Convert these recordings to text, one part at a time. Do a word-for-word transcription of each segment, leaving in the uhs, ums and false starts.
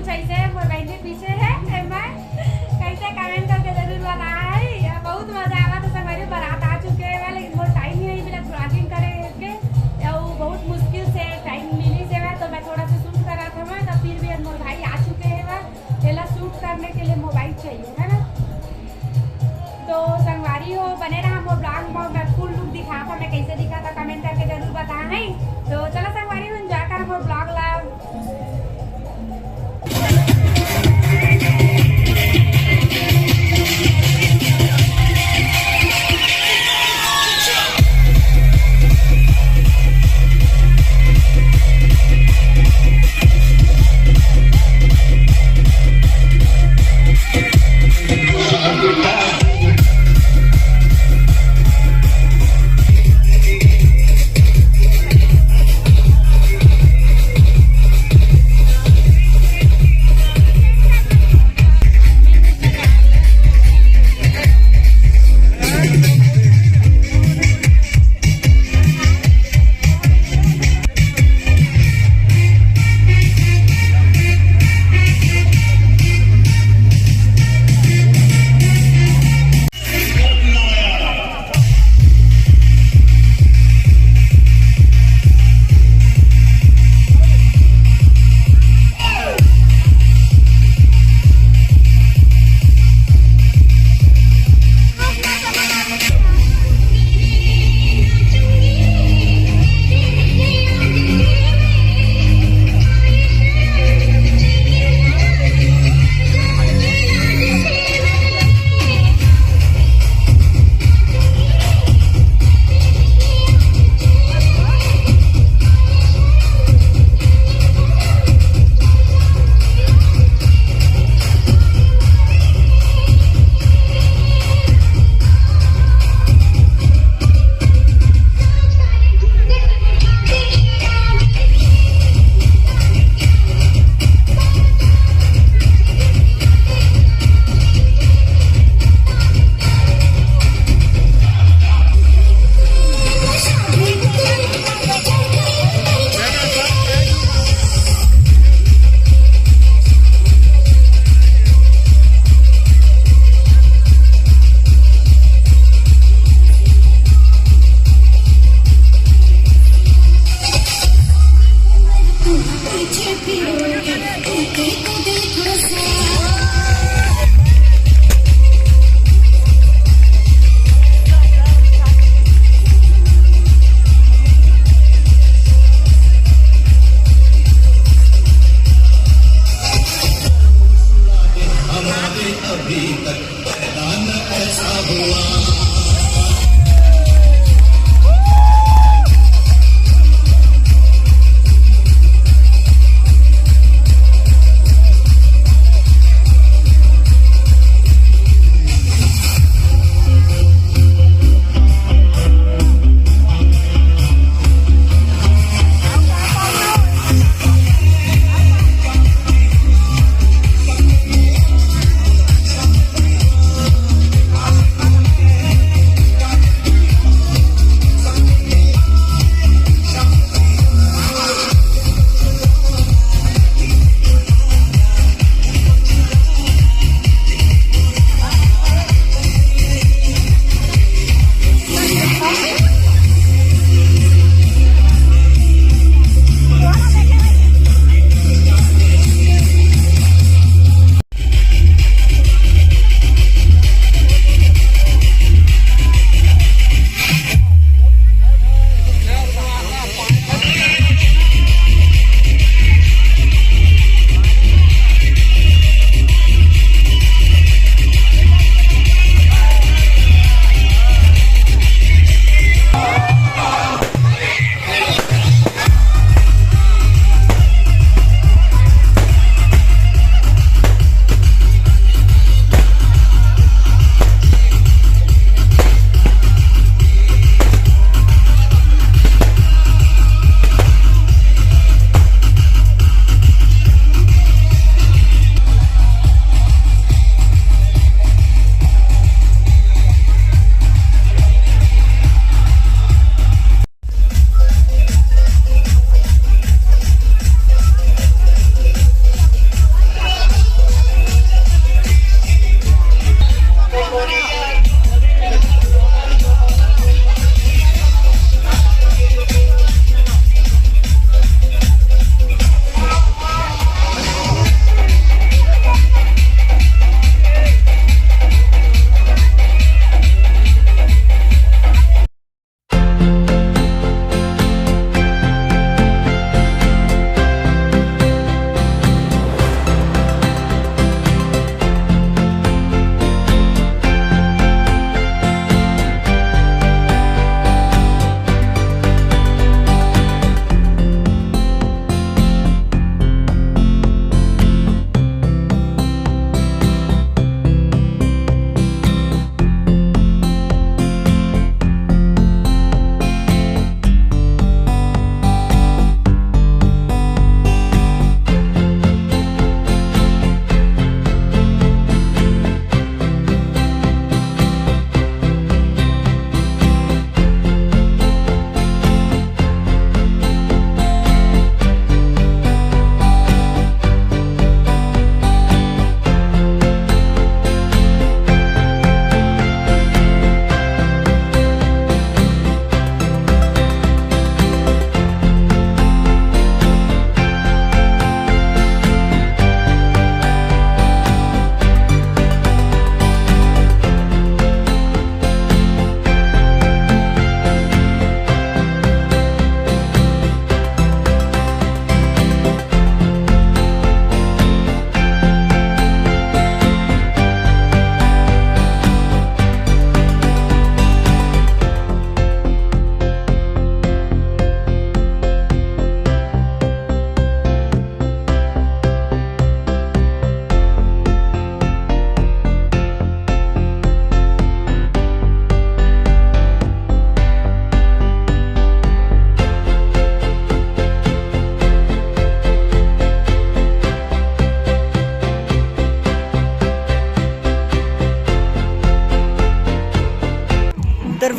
कैसे मोर बहन के पीछे है, ए मैं कैसे कमेंट करके जरूर बताए। बहुत मजा आवा तो संगवारी, बारात आ चुके हैं, लेकिन मोर टाइम ही नहीं मिला ब्लॉगिंग करे के। या वो बहुत मुश्किल से टाइम मिली से, तो मैं थोड़ा सा शूट करा था मैं, तो फिर भी मोर भाई आ चुके हैं, मैं एला शूट करने के लिए मोबाइल चाहिए, है ना? तो संगवारी हो, बने रहा मोर ब्लॉग में, मैं फुल लुक दिखा था, मैं कैसे दिखा था, कमेंट करके जरूर बताना है। तो चलो संगवारी हो, एंजॉय कर मोर ब्लॉग ला।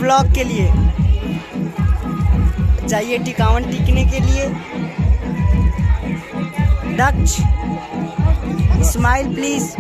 ब्लॉग के लिए जाइए टिकावन टिकने के लिए। दक्ष, स्माइल प्लीज।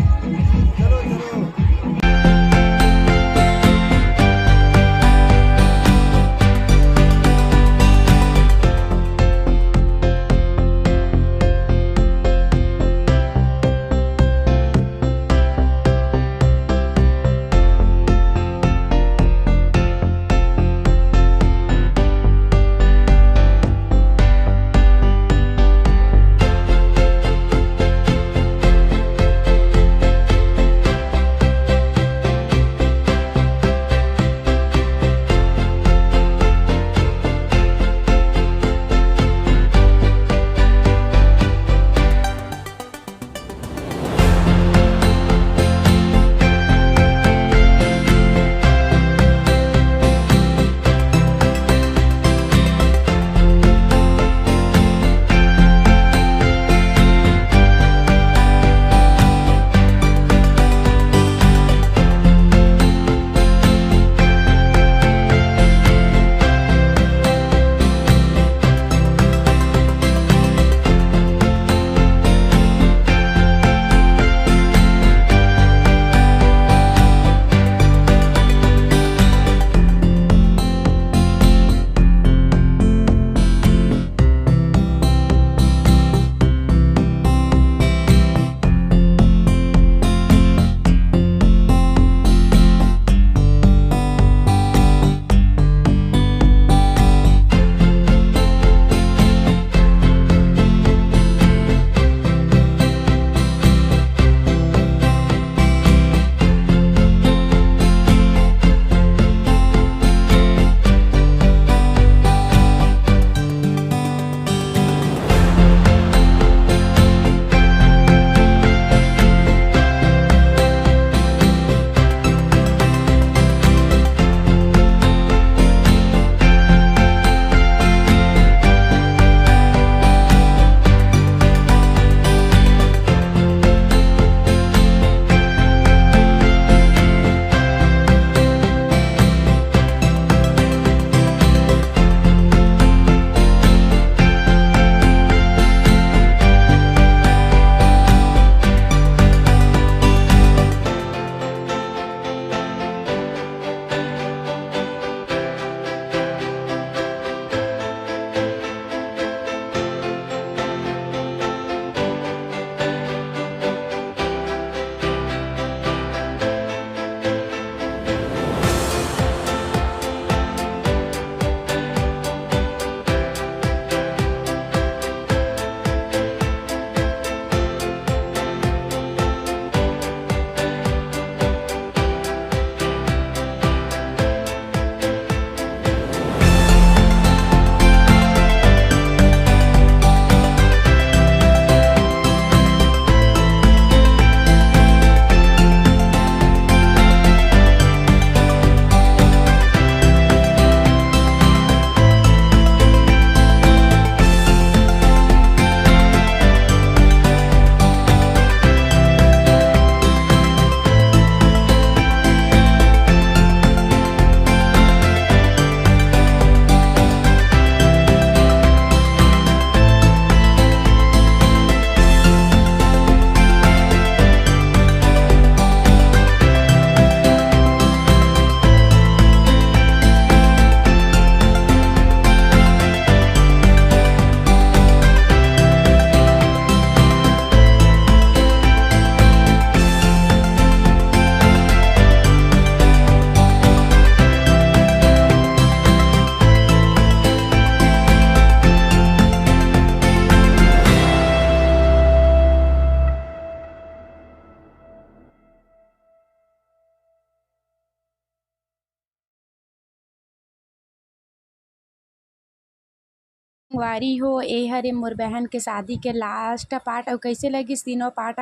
संगवारी हो, ए हरे मोर बहन के शादी के लास्ट पार्ट। अउ कैसे लगिस तीनों पार्ट,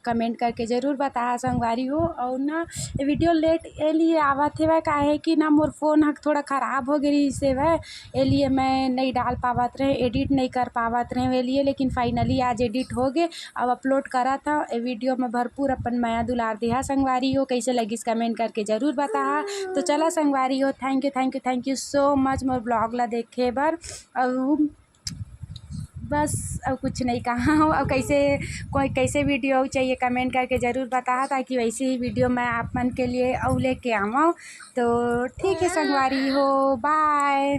कमेंट करके जरूर बताहा संगवारी हो। अउ ना, ये वीडियो लेट ए लिए आवत हेवय, काहे कि ना मोर फोन ह थोड़ा खराब हो गे रिहिस हेवय, ए लिए मैं नहीं डाल पावत रहे, एडिट नहीं कर पावत रहे ए लिए। लेकिन फाइनली आज एडिट हो गे, अब अपलोड करत हव। ए वीडियो में भरपूर अपन मया दुलार देहा संगवारी हो। कैसे लगिस कमेंट करके जरूर बताहा। तो चला संगवारी हो, thank you, thank you, thank you so much Mor blog ला देखे बर। अउ बस, अउ कुछ नहीं कहा हूँ। अब कैसे, कोई कैसे वीडियो चाहिए, कमेंट करके जरूर बताहा, ताकि वैसे ही वीडियो मैं आप मन के लिए अउ लेके आऊँ। तो ठीक है संगवारी हो, बाय।